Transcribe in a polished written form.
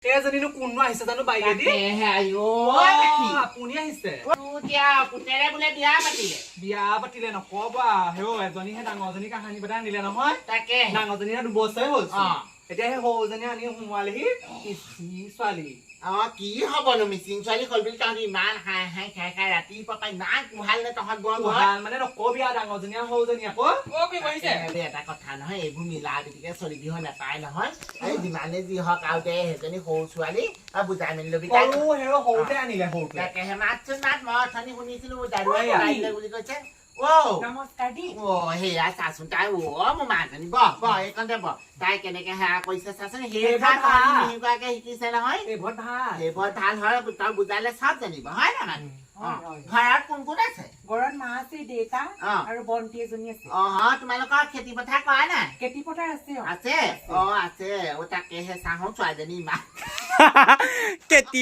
এজনীনো কোননো আহিছে জানো বাইকেদি? তাকেহে, আইঅ। অ, আপুনি আহিছে? পুতেৰে বোলে বিয়া পাতিলে? বিয়া পাতিলে, নকবা হেৰ। এজনীহে ডাঙৰজনী কাহানি পাতে আনিলে নহয়। তাকে। ডাঙৰজনীয়ে 2 বছৰে হ'ল। এতিয়া সেই সৰুজনী আনি সোমোৱালেহি, ইচি ছোৱালী। অ, কি হ'বনো, মিচিং ছোৱালী হ'ল বুলি তহঁতি ইমান হাই হাই খাই খাই ৰাতিপুৱা পৰা ইমান কোহাল নে তহঁত বৰ ঘৰত? কোহাল মানে নকবি আৰু, ডাঙৰজনী আৰু সৰুজনী আকৌ। অ, কি কৰিছে? তাকে, এটা কথা নহয়, এইবোৰ মিলা প্ৰীতিকে চলিবি হৈ নাপায় নহয়। এই যিমানে যি হওক আৰু দে, সেইজনী সৰু ছোৱালী আৰু বুজাই মেলি ল'বি তাইক। সৰু হেৰ, সৰুতে আনিলে সৰুটোৱে। তাকেহে, মাতচোন মাত। মই অথনি শুনিছিলো, দাদুৱে এয়া। আহিলে বুলি কৈছে অ। নমস্কাৰ দেই। অ, সেয়া চাচোন তাই। অ, মোৰ মাজনী, বহ বহ, এইকণতে বহ। তাই কেনেকে সেৱা কৰিছে চাচোন। সেই সেইবোৰ ভাল। মিহিকুৱাকে শিকিছে নহয়। এইবোৰত ভাল। সেইবোৰত ভাল হয়, তই বুজালে চব জানিব, হয় নহয়? অ। হয়। ঘৰত কোন কোন আছে? ঘৰত মা আছে, দেউতা আৰু ভণ্টি এজনী আছে। অ, তোমালোকৰ খেতি পথাৰ কৰা নাই? খেতি পথাৰ আছে অ। আছে, অ, আছে। অ, তাকেহে, চাহো ছোৱালীজনী ইমান খেতি।